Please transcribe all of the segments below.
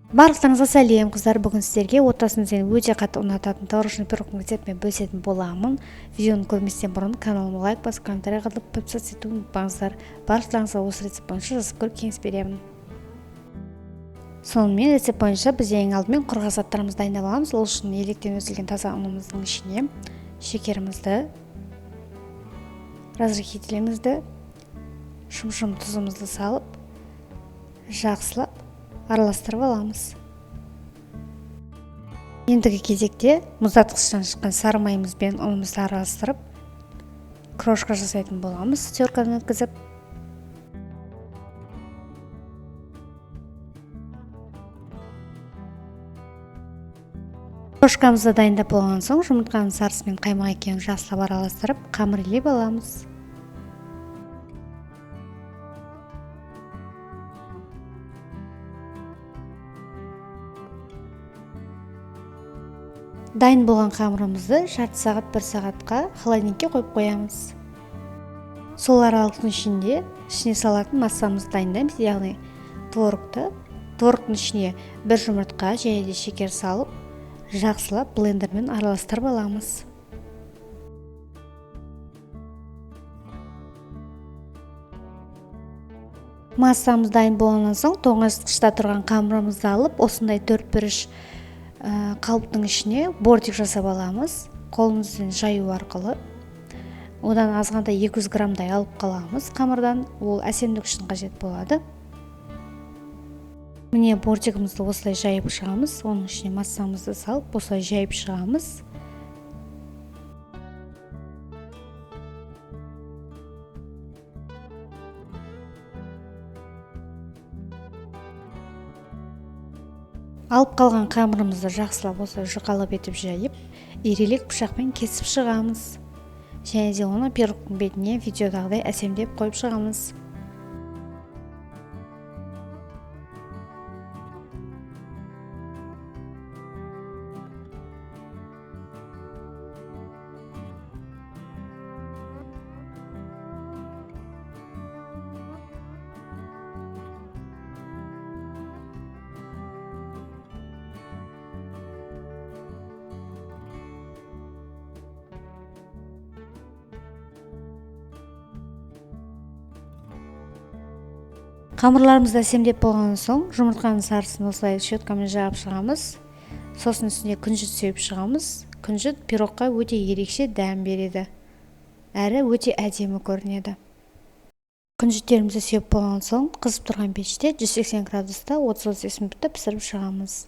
Барлықтарыңызға сәлем, қыздар. Бүгін сіздерге отбасымызбен өте қатты ұнататын творожный пирогтың рецептімен бөлісетін боламын. Видеоны көрместен бұрын каналыма лайк басып, комментарий қалдырып, подписаться етуді ұмытпаңыздар. Барлықтарыңызға осы рецепт бойынша жасап көріп кеңес беремін. Сонымен рецепт бойынша біз ең алдымен құрғақ заттарымызды дайындап аламыз. Ол үшін електен өсірілген таза ұнымыздың ішіне шекерімізді, разрыхлителімізді, шымшым тұзымызды салып, жақсылап араластырып аламыз. Ендігі кезекте мұздатқыштан шыққан сары майымыз бен ұнымызды араластырып, крошка жасайтын боламыз, теркадан өткізіп. Крошкамызды дайындап болған соң, жұмыртқаның сарысы мен қаймақ екеуін жақсылап араластырып, қамыр илеп аламыз. Дайын болған қамырымызды жарты сағат, бір сағатқа холодильникке қойып қоямыз. Сол аралықтың ішінде ішіне салатын массамызды дайындаймыз, яғни творогты. Творогтың ішіне бір жұмыртқа және де шекер салып, жақсылап блендермен араластырып аламыз. Массамыз дайын болғаннан соң тоңазытқышта тұрған қамырымызды алып, осындай төрт бұрыш қалыптың ішіне бортик жасап аламыз, қолымызбен жаю арқылы. Одан азғантай 200 граммдай алып қаламыз қамырдан, ол әсемдік үшін қажет болады. Міне, бортигімізді осылай жайып шығамыз, оның ішіне массамызды салып, осылай жайып шығамыз. Алып қалған қамырымызды жақсылап осылай жұқалап етіп жайып, ирелек пышақпен кесіп шығамыз. Және де оны пирогтың бетіне видеодағыдай әсемдеп қойып шығамыз. Қамырларымызды әсемдеп болған соң, жұмыртқаның сарысын осылай щеткамен жағып шығамыз. Сосын үстіне күнжіт сеуіп шығамыз. Күнжіт пирогқа өте ерекше дәм береді. Әрі өте әдемі көрінеді. Күнжіттерімізді сеуіп болған соң, қызып тұрған пеште 180 градуста 30-35 минутта пісіріп шығамыз.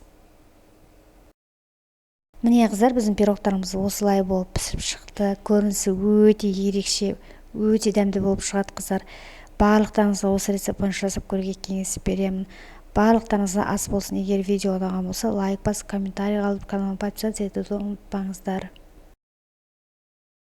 Міне, қыздар, біздің пирогтарымыз осылай болып пісіп шықты. Көрінісі өте ерекше, өте дәмді болып шығады, қыздар. Барлықтарыңызға осы рецепт бойынша жасап көруге кеңес беремін. Барлықтарыңызға ас болсын. Егер видео ұнаған болса, лайк басып, комментарий қалдырып, каналыма подписаться етуді ұмытпаңыздар.